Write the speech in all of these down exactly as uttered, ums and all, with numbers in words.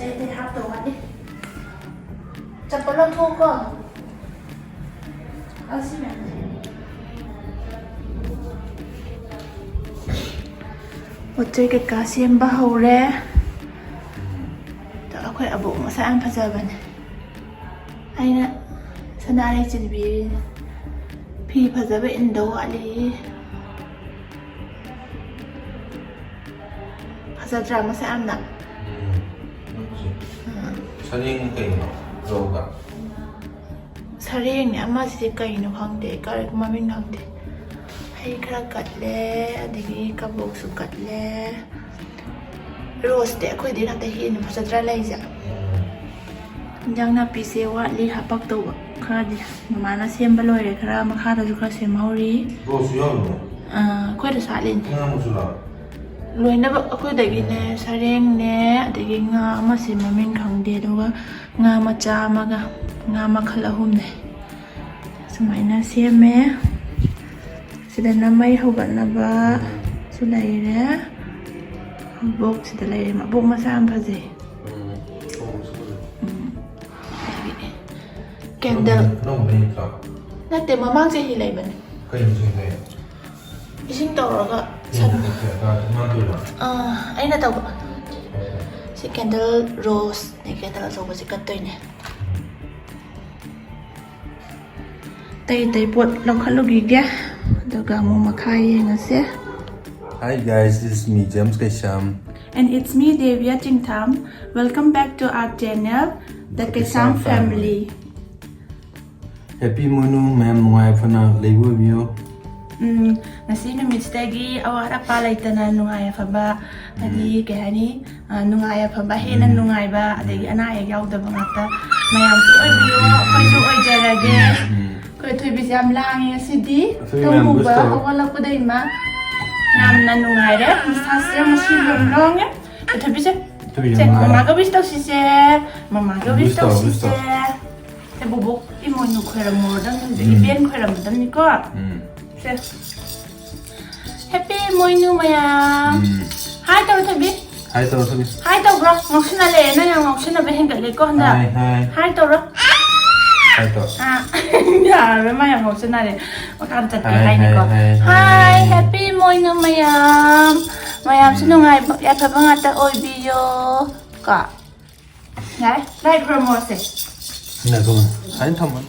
ꯑꯩꯗꯤ ꯍꯥꯞꯇꯧ ꯋꯥꯠꯂꯤ꯫ ꯆꯝꯄꯜ ꯂꯧꯊꯣꯛꯀꯣ꯫ ꯑꯁꯤ ꯃꯌꯥꯝꯁꯦ꯫ ꯄꯣꯠ ꯆꯩ ꯀꯩꯀꯥ ꯁꯦꯝꯕ ꯍꯧꯔꯦ꯫ ꯑꯗꯣ ꯑꯩꯈꯣꯏ ꯑꯕꯣꯛ ꯃꯁꯥ ꯌꯥꯝ ꯐꯖꯕꯅꯦ꯫ ꯑꯩꯅ ꯁꯅꯥꯔꯩ ꯆꯤꯟꯕꯤꯔꯤꯅꯦ꯫ ꯐꯤ ꯐꯖꯕ ꯏꯟꯗꯧ ꯋꯥꯠꯂꯤ꯫ ꯐꯖꯗ꯭ꯔꯥ ꯃꯁꯛ ꯌꯥꯝꯅ? ꯎꯝ, ꯅꯪꯁꯦ꯫ ꯎꯝ꯫ ꯁꯔꯦꯡ ꯀꯩꯅꯣ? ꯔꯧꯒ? ꯁꯔꯦꯡꯅꯦ, ꯑꯃꯁꯤꯗꯤ ꯀꯩꯅꯣ ꯈꯪꯗꯦ, ꯀꯔꯤ ꯃꯃꯤꯡ ꯈꯪꯗꯦ꯫ ꯍꯩ ꯈꯔ ꯀꯠꯂꯦ, ꯑꯗꯒꯤ ꯀꯕꯣꯛꯁꯨ ꯀꯠꯂꯦ꯫ ꯔꯣꯁꯇꯤ ꯑꯩꯈꯣꯏꯗꯤ ꯈꯛꯇ ꯍꯦꯟꯅ ꯐꯖꯗ꯭ꯔꯥ ꯂꯩꯁꯦ? ꯎꯝ꯫ ꯏꯟꯖꯥꯡ ꯅꯥꯄꯤꯁꯦ ꯋꯥꯠꯂꯤ ꯍꯥꯄꯛꯇꯧꯕ ꯈꯔꯗꯤ꯫ ꯃꯃꯥꯅ ꯁꯦꯝꯕ ꯂꯣꯏꯔꯦ, ꯈꯔ ꯃꯈꯥꯗꯁꯨ ꯈꯔ ꯁꯦꯝꯍꯧꯔꯤ꯫ ꯔꯣꯁꯁꯨ ꯌꯥꯎꯔꯤꯕꯣ? ꯑꯥ, ꯑꯩꯈꯣꯏꯗ ꯁꯥꯠꯂꯤꯅꯦ꯫ ꯉꯥ ꯃꯆꯨꯔꯣ? ꯂꯣꯏꯅꯃꯛ ꯑꯩꯈꯣꯏꯗꯒꯤꯅꯦ, ꯁꯔꯦꯡꯅꯦ, ꯑꯗꯒꯤ ꯉꯥ ꯑꯃꯁꯦ ꯃꯃꯤꯡ ꯈꯪꯗꯦ, ꯑꯗꯨꯒ ꯉꯥ ꯃꯆꯥ ꯑꯃꯒ, ꯉꯥ ꯃꯈꯜ ꯑꯍꯨꯝꯅꯦ꯫ ꯁꯨꯃꯥꯏꯅ ꯁꯦꯝꯃꯦ꯫ ꯁꯤꯗꯅ ꯃꯩ ꯍꯧꯒꯠꯅꯕꯁꯨ ꯂꯩꯔꯦ꯫ ꯃꯕꯣꯛꯁꯤꯗ ꯂꯩꯔꯦ꯫ ꯃꯕꯣꯛ ꯃꯁꯥ ꯌꯥꯝ ꯐꯖꯩ꯫ ꯎꯝ, ꯊꯣꯡꯕꯁꯨ ꯐꯖꯩ꯫ ꯎꯝ꯫ ꯑꯗꯒꯤ candle꯫ ꯑꯅꯧꯕ ꯂꯩꯇ꯭ꯔꯣ? ꯅꯠꯇꯦ, ꯃꯃꯥꯡ ꯆꯍꯤ ꯂꯩꯕꯅꯦ꯫ ꯀꯩ ꯏꯁꯤꯡ ꯂꯩ? ꯏꯁꯤꯡ ꯇꯧꯔꯒ ꯁꯟ-, ꯀꯩꯅꯣ ꯇꯧꯕ? ꯑꯥ, ꯑꯩꯅ ꯇꯧꯕ꯫ ꯑꯣ꯫ ꯁꯤ candle roseꯅꯦ, candle ꯑꯆꯧꯕꯁꯦ ꯀꯠꯇꯣꯏꯅꯦ꯫ ꯑꯇꯩ ꯑꯇꯩ ꯄꯣꯠ ꯂꯧꯈꯠꯂꯨꯈꯤꯒꯦ, ꯑꯗꯨꯒ ꯑꯃꯨꯛ ꯃꯈꯥ ꯌꯦꯡꯉꯁꯦ꯫ Hi guys, this is me, James Kaisam. And it's me, Devia Chingtham. Welcome back to our channel, The Kaisam Family. Happy ꯃꯣꯏꯅꯨ ꯃꯌꯥꯝ, ꯅꯨꯡꯉꯥꯏ ꯌꯥꯏꯐꯅ ꯂꯩꯕ ꯑꯣꯏꯕꯤꯌꯨ꯫ ꯎꯝ, ꯉꯁꯤ ꯅꯨꯃꯤꯠꯁꯤꯗꯒꯤ ꯑꯋꯥꯠ ꯑꯄꯥ ꯂꯩꯇꯅ ꯅꯨꯡꯉꯥꯏ ꯌꯥꯏꯐꯕ, ꯍꯥꯏꯗꯤ ꯎꯝ꯫ ꯀꯩ ꯍꯥꯏꯅꯤ, ꯑ, ꯅꯨꯡꯉꯥꯏ ꯌꯥꯏꯐꯕ, ꯍꯦꯟꯅ ꯎꯝ꯫ ꯅꯨꯡꯉꯥꯏꯕ, ꯑꯗꯒꯤ ꯎꯝ꯫ ꯑꯅꯥ ꯑꯌꯦꯛ ꯌꯥꯎꯗꯕ ꯉꯥꯛꯇ ꯃꯌꯥꯝꯁꯨ ꯑꯣꯏꯕꯤꯌꯨ, ꯎꯝ꯫ ꯑꯩꯈꯣꯏꯁꯨ ꯑꯣꯏꯖꯔꯒꯦ꯫ ꯎꯝ꯫ ꯑꯩꯈꯣꯏ ꯊꯣꯏꯕꯤꯁꯦ ꯌꯥꯝ ꯂꯥꯡꯉꯦ ꯉꯁꯤꯗꯤ꯫ ꯑꯊꯣꯏꯕꯤ ꯃꯌꯥꯝ ꯇꯨꯝꯃꯨꯕ wish ꯇꯧꯔꯣ꯫ ꯍꯧꯒꯠꯂꯛꯄꯗꯩ ꯃꯥ ꯌꯥꯝꯅ ꯅꯨꯡꯉꯥꯏꯔꯦ꯫ ꯃꯁꯥꯁꯦ ꯌꯥꯝ ꯁꯤꯕ ꯂꯣꯡꯉꯦ꯫ ꯑꯊꯣꯏꯕꯤꯁꯦ, ꯑꯊꯣꯏꯕꯤ ꯁꯦ, ꯌꯥꯝ ꯂꯥꯡꯉꯦ꯫ ꯃꯃꯥꯒ wish ꯇꯧꯁꯤꯁꯦ꯫ ꯃꯃꯥꯒ wish wish ꯇꯧꯔꯣ, wish ꯇꯧꯁꯤꯁꯦ꯫ ꯇꯧꯔꯣ꯫ ꯁꯦ, ꯕꯣꯕꯣꯛ ꯏꯃꯣꯏꯅꯨ ꯈꯣꯏꯔꯝꯃꯨꯔꯗꯝꯅꯤ ꯍꯧꯖꯤꯛ꯫ ꯎꯝ꯫ ꯏꯕꯦꯟ ꯈꯣꯏꯔꯝꯃꯗꯝꯅꯤꯀꯣ꯫ ꯎꯝ꯫ ꯁꯦ꯫ Happy ꯃꯣꯏꯅꯨ ꯃꯌꯥꯝ꯫ ꯎꯝ꯫ Hi ꯇꯧꯔꯣ, ꯊꯣꯏꯕꯤ꯫ ꯍꯥꯏ ꯇꯧꯔꯣ, ꯁꯣꯝꯒꯤ꯫ ꯍꯥꯏ ꯇꯧꯕ꯭ꯔꯣ? ꯉꯥꯎꯁꯤꯟꯅ ꯂꯩꯔꯦ꯫ ꯅꯪ ꯌꯥꯝ ꯉꯥꯎꯁꯤꯟꯅꯕ ꯍꯦꯟꯒꯠꯂꯦꯀꯣ ꯍꯟꯗꯛ꯫ ꯍꯥꯏ, ꯍꯥꯏ꯫ ꯍꯥꯏ ꯇꯧꯔꯣ꯫ ꯍꯥꯏ ꯇꯧꯔꯣ꯫ ꯑꯥ, ꯌꯥꯔꯔꯣꯏ, ꯃꯥ ꯌꯥꯝ ꯉꯥꯎꯁꯤꯟꯅꯔꯦ꯫ ꯃꯈꯥꯗ ꯆꯠꯀꯦ ꯍꯥꯏ, ꯍꯥꯏꯅꯤꯀꯣ꯫ ꯍꯥꯏ, ꯍꯥꯏ, ꯍꯥꯏ꯫ Happy ꯏꯃꯣꯏꯅꯨ ꯃꯌꯥꯝ꯫ ꯃꯌꯥꯝꯁꯨ ꯎꯝ꯫ ꯅꯨꯡꯉꯥꯏꯕ, ꯌꯥꯏꯐꯕ ꯉꯥꯛꯇ ꯑꯣꯏꯕꯤꯌꯣ꯫ ꯀꯣ꯫ ꯌꯥꯔꯦ, ꯂꯥꯏ ꯈꯨꯔꯝꯃꯣꯁꯦ꯫ ꯉꯥꯏꯈꯣ, ꯉꯥꯏꯈꯣ꯫ ꯑꯗꯨꯝ ꯊꯝꯃꯣ꯫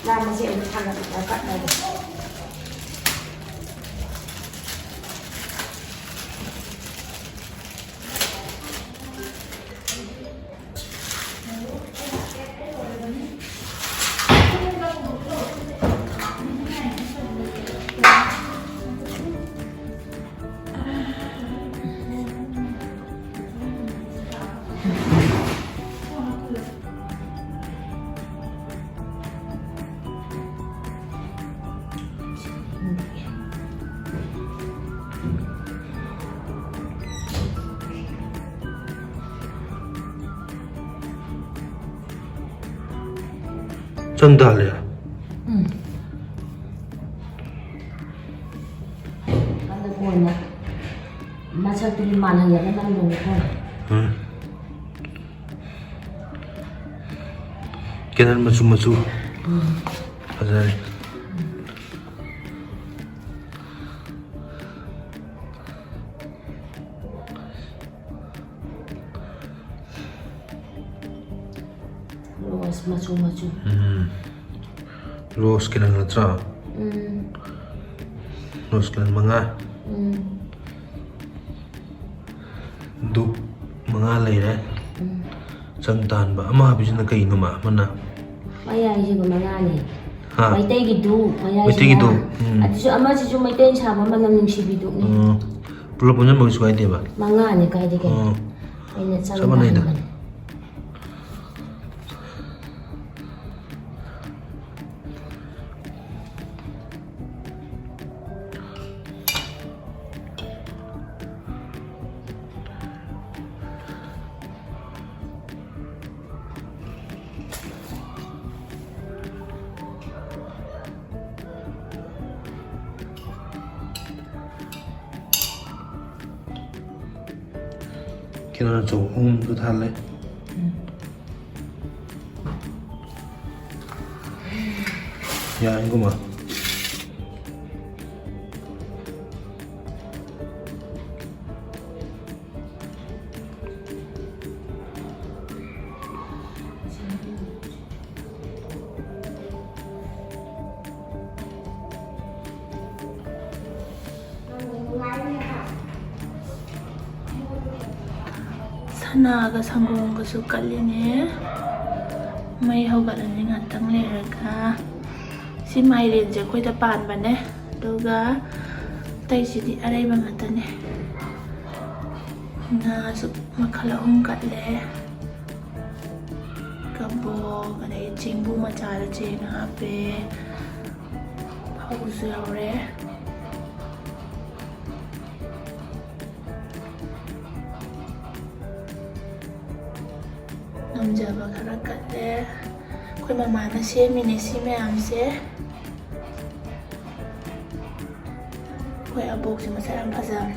ꯂꯥꯝꯕꯁꯦ ꯑꯃꯨꯛ ꯊꯥꯡꯒꯠꯂꯒ ꯀꯠꯂꯒꯦ꯫ ꯆꯪ ꯇꯥꯍꯜꯂꯦ꯫ ꯎꯝ꯫ ꯑꯗꯨ ꯀꯣꯟꯅ ꯃꯁꯛꯇꯨꯗꯤ ꯃꯥꯜꯍꯜꯂꯒ ꯅꯝꯗꯧꯅꯤꯀꯣ꯫ ꯎꯝ꯫ ꯀꯦꯟꯗꯜ ꯃꯆꯨ ꯃꯆꯨ꯫ ꯎꯝ꯫ ꯐꯖꯔꯦ꯫ ꯔꯣꯁ ꯃꯆꯨ ꯃꯆꯨ꯫ ꯎꯝ꯫ ꯔꯣꯁ ꯀꯦꯟꯗꯜ ꯅꯠꯇ꯭ꯔꯥ? ꯎꯝ꯫ ꯔꯣꯁ ꯀꯦꯟꯗꯜ ꯃꯉꯥ꯫ ꯎꯝ꯫ ꯙꯨꯞ ꯃꯉꯥ ꯂꯩꯔꯦ꯫ ꯎꯝ꯫ ꯆꯪ ꯇꯥꯍꯟꯕ꯫ ꯑꯃ ꯍꯥꯏꯕꯁꯤꯅ ꯀꯩꯅꯣ ꯃꯥ? ꯑꯃꯅ? ꯃꯌꯥꯏꯁꯤꯒ ꯃꯉꯥꯅꯦ꯫ ꯍꯥ? ꯃꯩꯇꯩꯒꯤ ꯙꯨꯞ ꯃꯌꯥꯏꯁꯤꯅ꯫ ꯃꯩꯇꯩꯒꯤ ꯙꯨꯞ꯫ ꯎꯝ꯫ ꯑꯗꯨꯁꯨ ꯑꯃꯁꯤꯁꯨ ꯃꯩꯇꯩꯅ ꯁꯥꯕ ꯃꯅꯝ ꯅꯨꯡꯁꯤꯕꯤ ꯙꯨꯞꯅꯤ꯫ ꯎꯝ꯫ ꯄꯨꯂꯞ ꯄꯨꯟꯁꯤꯟꯕ ꯀꯩꯁꯨ ꯀꯥꯏꯗꯦꯕ? ꯃꯉꯥꯅꯦ ꯀꯥꯏꯗꯦ ꯀꯩꯅꯣ꯫ ꯎꯝ꯫ ꯑꯩꯅ ꯆꯪ ꯆꯞ ꯃꯥꯟꯅꯩꯗ꯫ ꯇꯥꯍꯟꯕꯅꯦ꯫ ꯀꯩꯅꯣ ꯆꯧ ꯑꯍꯨꯝꯗꯨ ꯊꯥꯜꯂꯦ꯫ ꯌꯥꯔꯅꯤꯀꯣ ꯃꯥ꯫ ꯁꯅꯥꯒ ꯁꯪꯒꯣꯝꯒꯁꯨ ꯀꯠꯂꯤꯅꯦ꯫ ꯃꯩ ꯍꯧꯒꯠꯂꯅꯤ ꯉꯥꯛꯇꯪ ꯂꯩꯔꯒ꯫ ꯁꯤ ꯃꯥꯏꯔꯦꯟꯁꯦ ꯑꯩꯈꯣꯏꯗ ꯄꯥꯟꯕꯅꯦ, ꯑꯗꯨꯒ ꯑꯇꯩꯁꯤꯗꯤ ꯑꯔꯩꯕ ꯉꯥꯛꯇꯅꯦ꯫ ꯉꯥꯁꯨ ꯃꯈꯜ ꯑꯍꯨꯝ ꯀꯠꯂꯦ꯫ ꯀꯕꯣꯛ, ꯑꯗꯩ ꯆꯦꯡꯕꯨ ꯃꯆꯥꯗ ꯆꯦꯡ ꯍꯥꯞꯄꯦ, ꯐꯧꯁꯨ ꯌꯥꯎꯔꯦ꯫ ꯉꯝꯖꯕ ꯈꯔ ꯀꯠꯂꯦ꯫ ꯑꯩꯈꯣꯏ ꯃꯃꯥꯅ ꯁꯦꯝꯃꯤꯅꯦ ꯁꯤ ꯃꯌꯥꯝꯁꯦ꯫ ꯑꯩꯈꯣꯏ ꯑꯕꯣꯛꯁꯦ ꯃꯁꯛ ꯌꯥꯝ ꯐꯖꯕꯅꯦ꯫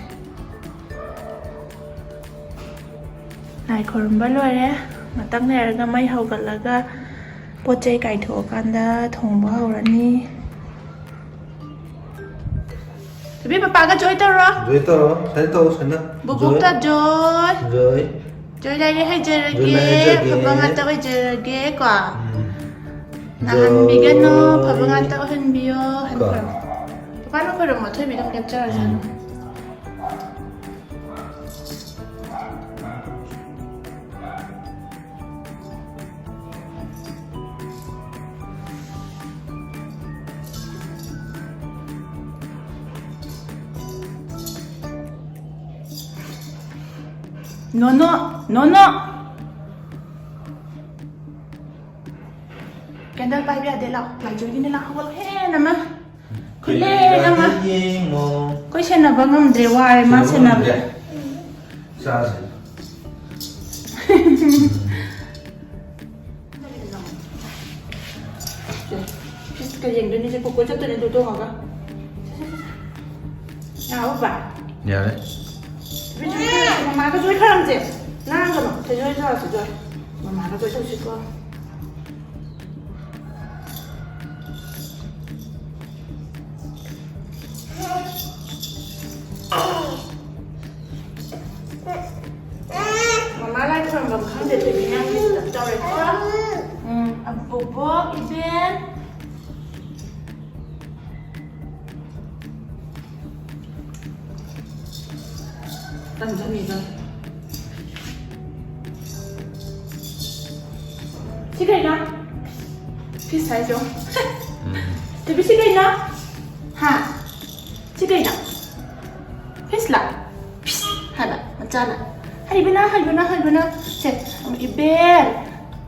ꯂꯥꯏ ꯈꯣꯏꯔꯨꯝꯕ ꯂꯣꯏꯔꯦ꯫ ꯉꯥꯛꯇꯪ ꯂꯩꯔꯒ ꯃꯩ ꯍꯧꯒꯠꯂꯒ ꯄꯣꯠ ꯆꯩ ꯀꯥꯏꯊꯣꯛꯑꯀꯥꯟꯗ ꯊꯣꯡꯕ ꯍꯧꯔꯅꯤ꯫ ꯊꯣꯏꯕꯤ, ꯄꯄꯥꯒ ꯖꯣꯏ ꯇꯧꯔꯣ꯫ ꯖꯣꯏ ꯇꯧꯔꯣ꯫ ꯁꯥꯏꯅ ꯇꯧ, ꯁꯥꯏꯅ꯫ ꯕꯨꯕꯣꯛꯇ ꯖꯣꯏ꯫ ꯖꯣꯏ꯫ ꯖꯣꯏ ꯂꯥꯏꯔꯤꯛ ꯍꯩꯖꯔꯒꯦ꯫ ꯖꯣꯏ ꯂꯥꯏꯔꯤꯛ ꯍꯩꯖꯔꯒꯦ꯫ ꯑꯐꯕ ꯉꯥꯛꯇ ꯑꯣꯏꯖꯔꯒꯦ ꯀꯣ꯫ ꯎꯝ꯫ ꯅꯥꯍꯟꯕꯤꯒꯅꯨ, ꯖꯣꯏ꯫ ꯑꯐꯕ ꯉꯥꯛꯇ ꯑꯣꯏꯍꯟꯕꯤꯌꯣ ꯀꯣ꯫ ꯍꯥꯏꯕꯤꯈ꯭ꯔꯣ꯫ ꯄꯄꯥꯅ ꯈꯣꯏꯔꯝꯃꯣ, ꯊꯣꯏꯕꯤꯗ ꯀꯦꯞꯆꯔꯁꯅꯨ꯫ ꯎꯝ꯫ ꯅꯣꯅꯣ, ꯅꯣꯅꯣ꯫ ꯀꯦꯟꯗꯜ ꯄꯥꯏꯕ ꯌꯥꯗꯦ, ꯂꯥꯛꯑꯣ꯫ ꯂꯥꯏꯖꯣꯏꯒꯤꯅꯦ, ꯂꯥꯛꯑꯣ, ꯍꯧꯒꯠꯂꯣ, ꯍꯦ, ꯅꯃ꯫ ꯈꯨꯂꯦ, ꯅꯃ꯫ ꯌꯦꯡꯉꯣ꯫ ꯑꯩꯈꯣꯏ ꯁꯦꯟꯅꯕ ꯉꯝꯗ꯭ꯔꯦ, ꯋꯥꯔꯦ ꯃꯥ ꯁꯦꯟꯅꯕ ꯁꯦꯟꯅꯕ꯫ ꯉꯝꯗ꯭ꯔꯦ꯫ ꯆꯥꯁꯦ꯫ ꯐꯤꯁꯀ ꯌꯦꯡꯗꯣꯏꯅꯦ, ꯁꯦ ꯀꯣꯀꯣꯏ ꯆꯠꯇꯣꯏꯅꯦ, ꯑꯗꯨ ꯇꯣꯡꯉꯒ꯫ ꯁꯦ, ꯁꯦ, ꯁꯦ, ꯁꯦ꯫ ꯌꯥꯔꯕ? ꯌꯥꯔꯦ꯫ ꯃꯃꯥꯒꯁꯨ ꯋꯥꯔꯤ ꯈꯔ ꯍꯪꯁꯦ꯫ ꯂꯥꯡꯒꯅꯣ꯫ ꯊꯣꯏꯖꯣꯏ ꯆꯥꯔꯁꯤ, ꯖꯣꯏ꯫ ꯃꯃꯥꯒꯁꯨ ꯋꯥꯔꯤ ꯇꯧꯁꯤꯀꯣ꯫ ꯃꯃꯥ ꯂꯥꯏ ꯈꯨꯔꯨꯝꯐꯝ ꯈꯪꯗꯦ, ꯊꯣꯏꯕꯤ ꯅꯪ ꯃꯤꯁꯇꯞ ꯇꯧꯔꯦꯀꯣ꯫ ꯎꯝ, ꯑꯕꯣꯛ, ꯏꯕꯦꯟ꯫ ꯇꯟꯖꯅꯤꯗ꯫ ꯁꯤ ꯀꯩꯅꯣ? ꯐꯤꯁ ꯍꯥꯏꯁꯦ ꯌꯦꯡꯉꯣ꯫ ꯎꯝ꯫ ꯊꯣꯏꯕꯤ, ꯁꯤ ꯀꯩꯅꯣ? ꯍꯥ? ꯁꯤ ꯀꯩꯅꯣ? ꯐꯤꯁꯂ? ꯐꯤꯁ ꯍꯥꯏꯕ ꯃꯆꯥꯅ꯫ ꯍꯩꯕꯅ, ꯍꯩꯕꯅ, ꯍꯩꯕꯅ꯫ ꯁꯦ, ꯏꯕꯦꯟ,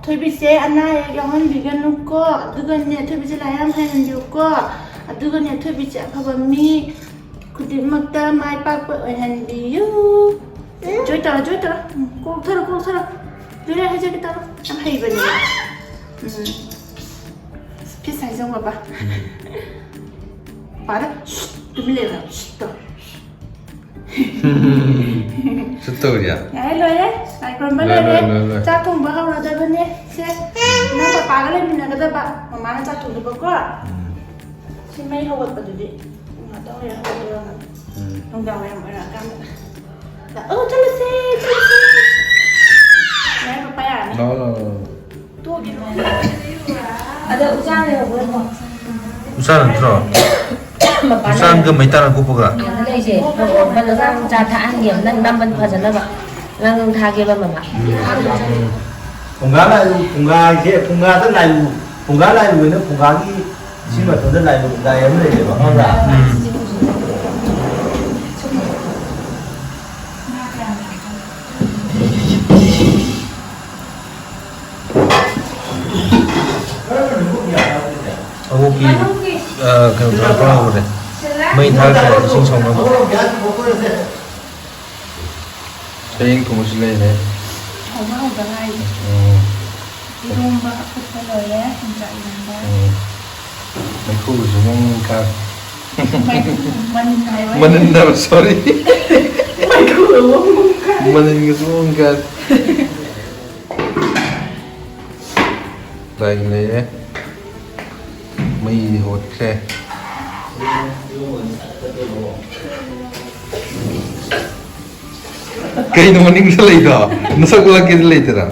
ꯊꯣꯏꯕꯤꯁꯦ ꯑꯅꯥ ꯑꯌꯦꯛ ꯌꯥꯎꯍꯟꯕꯤꯒꯅꯨꯀꯣ꯫ ꯑꯗꯨꯒꯅꯦ, ꯊꯣꯏꯕꯤꯁꯦ ꯂꯥꯏꯔꯤꯛ ꯌꯥꯝ ꯍꯩꯍꯟꯕꯤꯌꯨꯀꯣ꯫ ꯑꯗꯨꯒꯅꯦ, ꯊꯣꯏꯕꯤꯁꯦ ꯑꯐꯕ ꯃꯤ ꯈꯨꯗꯤꯡꯃꯛꯇ ꯃꯥꯏ ꯄꯥꯛꯄ ꯑꯣꯏꯍꯟꯕꯤꯌꯨ꯫ ꯖꯣꯏ ꯇꯧꯔꯣ, ꯖꯣꯏ ꯇꯧꯔꯣ꯫ ꯎꯝ, ꯀꯣꯛ ꯊꯔꯣ, ꯀꯣꯛ ꯊꯔꯣ꯫ ꯖꯣꯏ ꯍꯥꯏꯖꯒꯦ ꯇꯧꯔꯣ꯫ ꯌꯥꯝ ꯍꯩꯕꯅꯦ꯫ ꯎꯝ꯫ ꯐꯤꯁ ꯍꯥꯏꯖꯧ ꯕꯕꯥ꯫ ꯄꯥꯔꯦ꯫ ꯁꯨꯠ, ꯇꯨꯃꯤꯟ ꯂꯩꯌꯨ ꯍꯥꯏꯕ꯫ ꯁꯨꯠ ꯇꯧ꯫ ꯁꯨꯠ ꯇꯧꯔꯤꯌꯥ? ꯌꯥꯔꯦ, ꯂꯣꯏꯔꯦ꯫ ꯂꯥꯏ ꯈꯨꯔꯨꯝꯕ ꯂꯣꯏꯔꯦ, ꯂꯣꯏꯔꯦ꯫ ꯂꯣꯏꯔꯦ, ꯂꯣꯏꯔꯦ꯫ ꯆꯥꯛ ꯊꯣꯡꯕ ꯍꯧꯔꯗꯕꯅꯦ꯫ ꯁꯦ, ꯅꯪ ꯄꯄꯥꯒ ꯂꯩꯃꯤꯟꯅꯒꯗꯕ꯫ ꯃꯃꯥꯅ ꯆꯥꯛ ꯊꯣꯡꯗꯣꯏꯕꯀꯣ꯫ ꯎꯝ꯫ ꯁꯤ ꯃꯩ ꯍꯧꯒꯠꯄꯗꯨꯗꯤ ꯉꯥꯛꯇꯪ ꯂꯩꯔ ꯍꯧꯒꯠꯇꯣꯏꯔꯝꯒꯅꯤ꯫ ꯎꯝ꯫ ꯅꯨꯡꯗꯥꯡ ꯋꯥꯏꯔꯝ ꯑꯣꯏꯔꯛꯑꯀꯥꯟꯗ꯫ ꯑꯣ, ꯆꯠꯂꯁꯦ, ꯆꯠꯂꯁꯦ꯫ ꯌꯥꯔꯦ, ꯄꯄꯥ, ꯌꯥꯔꯅꯤ꯫ ꯂꯥꯛꯑꯣ, ꯂꯥꯛꯑꯣ, ꯂꯥꯛꯑꯣ꯫ ꯇꯣꯛꯑꯒꯦ꯫ ꯑꯗ ꯎꯆꯥꯟ ꯂꯩꯍꯧꯕ꯭ꯔꯣ? ꯎꯆꯥꯟ ꯅꯠꯇ꯭ꯔꯣ? ꯃꯄꯥꯟ ꯎꯆꯥꯟꯒ ꯂꯩ꯫ ꯃꯩꯇꯥꯟ ꯑꯀꯨꯞꯄꯒ? ꯑꯗ ꯂꯩꯁꯦ꯫ ꯕꯂꯣꯖꯥ ꯆꯥ ꯊꯛꯍꯟꯒꯦ꯫ ꯅꯪ ꯅꯝꯕꯅ ꯐꯖꯅꯕ꯫ ꯅꯪ ꯊꯥꯒꯦꯕ ꯃꯃꯥ꯫ ꯐꯨꯡꯒꯥ ꯂꯥꯏꯔꯨ, ꯐꯨꯡꯒꯥꯁꯦ, ꯐꯨꯡꯒꯥꯗ ꯂꯥꯏꯔꯨ, ꯐꯨꯡꯒꯥ ꯂꯥꯏꯔꯨ ꯍꯥꯏꯅ ꯐꯨꯡꯒꯥꯒꯤ ꯁꯤ ꯃꯇꯝꯗ ꯂꯥꯏꯔꯨ, ꯂꯥꯏ ꯑꯃ ꯂꯩꯌꯦꯕ, ꯈꯪꯕ꯭ꯔꯥ? ꯎꯝ꯫ ꯑꯕꯣꯛꯀꯤ, ꯑ, ꯀꯩꯅꯣ ꯊꯥꯔꯛꯄ ꯍꯧꯔꯦ꯫ ꯃꯩ ꯊꯥꯔꯛꯄ ꯍꯧꯔꯦ, ꯏꯁꯤꯡ ꯁꯧꯅꯕ꯫ ꯁꯔꯦꯡ ꯊꯣꯡꯕꯁꯨ ꯂꯩꯔꯦ꯫ ꯊꯣꯡꯕ ꯍꯧꯗ ꯉꯥꯏꯔꯤ꯫ ꯎꯝ꯫ ꯏꯔꯣꯝꯕ ꯑꯐꯨꯠꯄ ꯂꯣꯏꯔꯦ, ꯌꯣꯡꯆꯥꯛ ꯏꯔꯣꯝꯕ꯫ ꯎꯝ꯫ ꯃꯩꯈꯨꯁꯨ ꯃꯨꯡ ꯃꯨꯡ ꯀꯥꯔꯦ꯫ ꯃꯩꯈꯨ, ꯃꯅꯤꯟ ꯍꯥꯏꯕ꯫ ꯃꯅꯤꯟ ꯍꯥꯏꯕ, sorry꯫ ꯃꯅꯤꯟꯒꯁꯨ ꯑꯃꯨꯛ ꯀꯥꯏ꯫ ꯂꯥꯏ ꯂꯩꯔꯦ꯫ ꯃꯩꯗꯤ ꯍꯧꯠꯈ꯭ꯔꯦ꯫ ꯀꯩꯅꯣ ꯃꯅꯤꯡꯗ ꯂꯩꯗꯣ? ꯅꯁꯛ ꯎꯠꯂꯛꯀꯦꯗꯤ ꯂꯩꯇꯅ꯫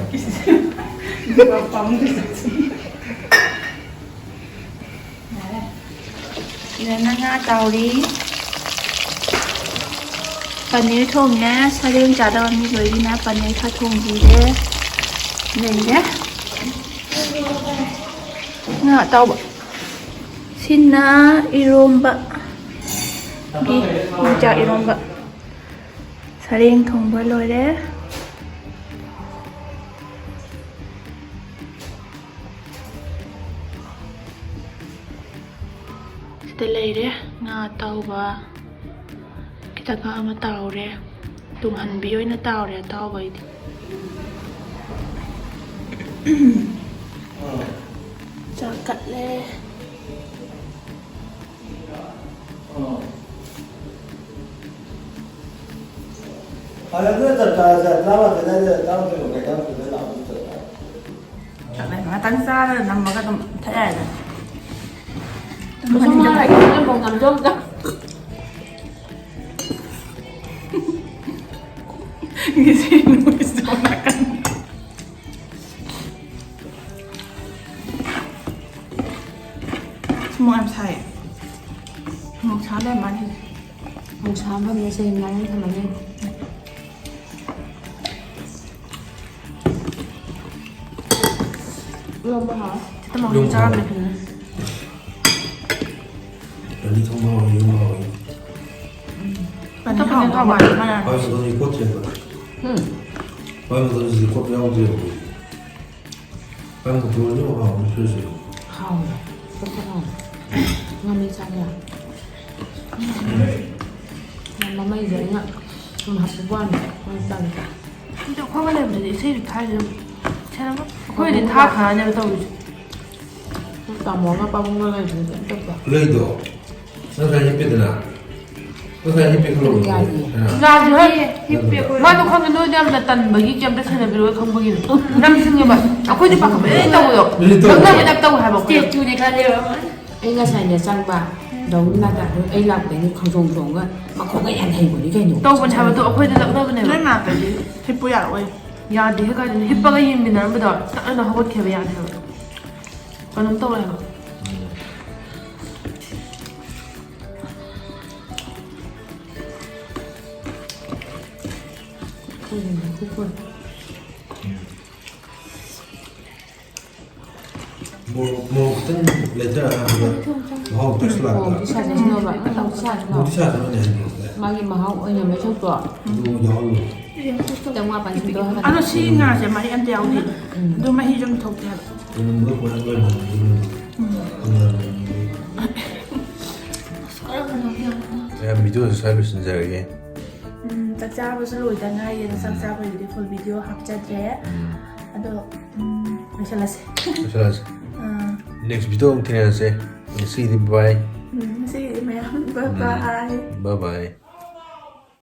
ꯁꯤꯗꯅ ꯉꯥ ꯇꯥꯎꯔꯤ꯫ ꯄꯅꯤꯔ ꯊꯣꯡꯉꯦ꯫ ꯁꯔꯦꯡ ꯆꯥꯗꯕ ꯃꯤ ꯂꯣꯏꯒꯤꯅ ꯄꯅꯤꯔ ꯈꯔ ꯊꯣꯡꯕꯤꯔꯦ꯫ ꯂꯩꯔꯦ꯫ ꯉꯥ ꯑꯇꯥꯎꯕ꯫ ꯁꯤꯅ ꯏꯔꯣꯝꯕ꯫ ꯒꯤ ꯌꯣꯡꯆꯥꯛ ꯏꯔꯣꯝꯕ꯫ ꯁꯔꯦꯡ ꯊꯣꯡꯕ ꯂꯣꯏꯔꯦ꯫ ꯁꯤꯗ ꯂꯩꯔꯦ ꯉꯥ ꯑꯇꯥꯎꯕ꯫ ꯈꯤꯇꯪ ꯑꯃ ꯇꯥꯎꯔꯦ꯫ ꯇꯨꯡꯍꯟꯕꯤ ꯑꯣꯏꯅ ꯇꯥꯎꯔꯦ ꯑꯇꯥꯎꯕꯩꯗꯤ꯫ ꯆꯥꯛ ꯀꯠꯂꯦ꯫ ꯆꯥꯛꯂꯦꯟ ꯉꯥꯛꯇꯪ ꯆꯥꯔꯒ ꯅꯝꯃꯒ ꯑꯗꯨꯝ ꯊꯛ ꯌꯥꯏꯗ꯫ ꯃꯁꯨꯝ ꯃꯥ ꯂꯥꯛꯏ, ꯅꯪ ꯐꯧ ꯅꯝꯖꯧꯗ꯫ ꯉꯁꯤ ꯅꯨꯃꯤꯠꯁꯦ ꯁꯣꯝ ꯅꯥꯀꯟ꯫ ꯁꯨꯃꯣꯛ ꯌꯥꯝ ꯁꯥꯏꯌꯦ꯫ ꯁꯨꯃꯣꯛ ꯁꯥ ꯂꯩꯔꯝꯃꯅꯤ꯫ ꯁꯨꯃꯣꯛ ꯁꯥ ꯐꯝꯃꯦ, ꯁꯦ ꯉꯥꯔꯤ ꯊꯝꯃꯅꯤ꯫ ꯏꯔꯣꯝꯕ ꯍꯥꯎꯋꯦ꯫ ꯆꯤꯠꯇ ꯃꯥꯡꯒꯤ ꯏꯔꯣꯝꯕ ꯆꯥꯔꯝꯃꯦ ꯍꯥꯎꯋꯦ꯫ ꯐꯖꯅ꯫ ꯄꯅꯤꯔ ꯊꯣꯡꯕ ꯍꯥꯎꯋꯤ, ꯏꯔꯣꯝꯕ ꯍꯥꯎꯋꯤ꯫ ꯄꯅꯤꯔ ꯍꯥꯎꯕ ꯃꯥꯜꯂꯦ, ꯃꯥꯅ꯫ ꯍꯣꯏ, ꯑꯗꯨꯗꯤ ꯀꯣꯠꯇ꯭ꯔꯦꯕ꯫ ꯎꯝ꯫ ꯍꯣꯏ, ꯑꯗꯨꯗꯤ ꯀꯣꯠꯄ ꯌꯥꯎꯗ꯭ꯔꯦꯕ ꯑꯩꯈꯣꯏꯗꯤ꯫ ꯅꯪ ꯃꯇꯣꯟꯗꯤ ꯑꯃꯨꯛ ꯍꯥꯎꯕꯅꯤ ꯐ꯭ꯔꯤꯖꯁꯦ꯫ ꯍꯥꯎꯋꯦ꯫ ꯆꯠꯄ ꯍꯥꯎꯋꯦ꯫ ꯉꯥꯃꯤ ꯆꯥꯕ ꯌꯥꯏ꯫ ꯌꯥꯝ ꯃꯃꯩꯁꯦ ꯑꯩꯅ ꯁꯨꯝ ꯍꯥꯞꯄ ꯋꯥꯅꯤ꯫ ꯃꯣꯏ ꯆꯥꯕ ꯆꯥꯏ꯫ ꯑꯗꯣ ꯑꯩꯈꯣꯏꯒ ꯂꯩꯕꯗꯗꯤ ꯏꯁꯩꯁꯨ ꯊꯥꯏꯁꯦ ꯑꯗꯨꯝ ꯁꯦꯟꯅꯕ꯫ ꯑꯩꯈꯣꯏꯗꯤ ꯊꯥ ꯊꯥꯅꯦꯕ ꯇꯧꯔꯤꯁꯦ꯫ ꯇꯥꯃꯣꯒ ꯄꯥꯕꯨꯡꯒ ꯂꯩꯕꯗꯗꯤ ꯑꯝꯇ ꯇꯧ꯫ ꯂꯩꯗꯣ꯫ ꯅꯪ ꯉꯁꯥꯏ ꯍꯤꯞꯄꯦꯗꯅ꯫ ꯉꯁꯥꯏ ꯍꯤꯞꯄꯦ ꯈꯜꯂꯣ꯫ ꯌꯥꯗꯦ꯫ ꯌꯥꯗꯦ ꯍꯣꯏ꯫ ꯍꯤꯞꯄꯦ ꯑꯩꯈꯣꯏ꯫ ꯃꯥꯗꯣ ꯈꯪꯗꯦ, ꯅꯣꯏꯗꯤ ꯌꯥꯝꯅ ꯇꯟꯕꯒꯤ ꯀꯩꯝꯇ ꯁꯦꯟꯅꯕꯤꯔꯣꯏ ꯈꯪꯕꯒꯤꯅꯦ꯫ ꯅꯝꯁꯤꯡꯉꯦꯕ꯫ ꯑꯩꯈꯣꯏꯗꯤ ꯄꯥꯈꯠꯄ ꯂꯣꯏ ꯇꯧꯕꯗꯣ꯫ ꯃꯤꯅꯤꯠ ꯇꯧꯕ꯫ ꯅꯛꯅꯕꯩ ꯇꯥꯏꯞ ꯇꯧꯋꯦ ꯍꯥꯏꯕ ꯑꯩꯈꯣꯏꯗꯣ꯫ ꯁ꯭ꯇꯦꯆꯨꯅꯦ ꯈꯜꯂꯦꯕ ꯃꯥꯅ꯫ ꯑꯩ ꯉꯁꯥꯏꯅꯦ ꯆꯪꯕ ꯗꯧꯅ ꯅꯥꯗꯥꯗꯣ ꯑꯩ ꯂꯥꯛꯄꯗꯩꯅꯦ ꯈꯣꯡꯖꯣꯡ ꯆꯣꯡꯉꯒ ꯃꯈꯣꯡꯒ ꯌꯥꯝ ꯍꯩꯕꯅꯤ ꯀꯩꯅꯣ꯫ ꯇꯧꯕꯅꯦ ꯍꯥꯏꯕꯗꯣ ꯑꯩꯈꯣꯏꯗ ꯅꯛꯅꯕꯅꯦꯕ꯫ ꯅꯣꯏ ꯃꯅꯥꯛꯇꯗꯤ ꯍꯤꯞꯄꯨ ꯌꯥꯔꯛꯑꯣꯏ꯫ ꯌꯥꯗꯦꯍꯦ ꯀꯥꯏꯗꯅꯣ꯫ ꯍꯤꯞꯄꯒ ꯌꯦꯡꯃꯤꯟꯅꯔꯝꯕꯗꯣ ꯇꯛꯅꯅ ꯍꯧꯒꯠꯈꯤꯕ ꯌꯥꯗꯦ ꯍꯥꯏꯕ꯫ ꯀꯩꯅꯣꯝ ꯇꯧꯔꯦ ꯍꯥꯏꯕ꯫ ꯃꯣꯔꯣꯛ ꯃꯣꯔꯣꯛ ꯈꯤꯇꯪ ꯂꯩꯇ꯭ꯔꯥ ꯍꯥꯏꯕꯗ ꯃꯍꯥꯎ ꯈꯤꯇꯪꯁꯨ ꯂꯥꯛꯄ꯫ ꯃꯣꯔꯣꯛꯇꯤ ꯁꯥꯖꯜꯂꯨꯅꯣꯕ, ꯃꯣꯔꯣꯛꯇꯤ ꯁꯥꯖꯜꯂꯣ꯫ ꯃꯣꯔꯣꯛꯇꯤ ꯁꯥꯖꯜꯂꯣꯅꯦ ꯍꯥꯏꯕꯗ꯫ ꯃꯥꯒꯤ ꯃꯍꯥꯎ ꯑꯣꯏꯅ ꯃꯁꯛꯇꯣ ꯑꯗꯨ ꯌꯥꯎꯍꯜꯂꯣ꯫ ꯆꯥꯝꯃꯉꯥ ꯄꯥꯟꯁꯤꯟꯗꯣ ꯑꯗꯣ ꯁꯤ ꯉꯥꯁꯦ ꯃꯍꯤ ꯑꯝꯇ ꯌꯥꯎꯗꯦ꯫ ꯑꯗꯨ ꯃꯍꯤꯁꯨ ꯑꯝ ꯊꯣꯛꯇꯦ ꯍꯥꯏꯕ꯫ ꯀꯩꯅꯣꯝꯗ ꯀꯣꯟꯅ ꯂꯣꯏꯅ ꯍꯪꯅꯕꯅꯤ꯫ ꯃꯌꯥꯝ ꯚꯤꯗꯤꯑꯣꯁꯦ ꯁ꯭ꯋꯥꯏ ꯂꯣꯏꯁꯤꯟꯖꯔꯒꯦ꯫ ꯎꯝ, ꯆꯥꯛ ꯆꯥꯕꯁꯨ ꯂꯣꯏꯗ ꯉꯥꯏꯔꯤ꯫ ꯑꯗꯣ ꯆꯥꯛ ꯆꯥꯕꯒꯤꯗꯤ ꯐꯨꯜ ꯚꯤꯗꯤꯑꯣ ꯍꯥꯞꯆꯗ꯭ꯔꯦ꯫ ꯑꯗꯣ ꯎꯝ, ꯂꯣꯏꯁꯤꯜꯂꯁꯦ꯫ ꯂꯣꯏꯁꯤꯜꯂꯁꯦ꯫ ꯑꯥ, ꯅꯦꯛꯁ ꯚꯤꯗꯤꯑꯣ ꯑꯃꯨꯛ ꯊꯦꯡꯅꯔꯁꯦ꯫ ꯉꯁꯤꯒꯤꯗꯤ ꯕꯥꯏ꯫ ꯎꯝ, ꯉꯁꯤꯒꯤꯗꯤ ꯃꯌꯥꯝ ꯕꯥꯏ ꯕꯥꯏ꯫ ꯕꯥꯏ ꯕꯥꯏ꯫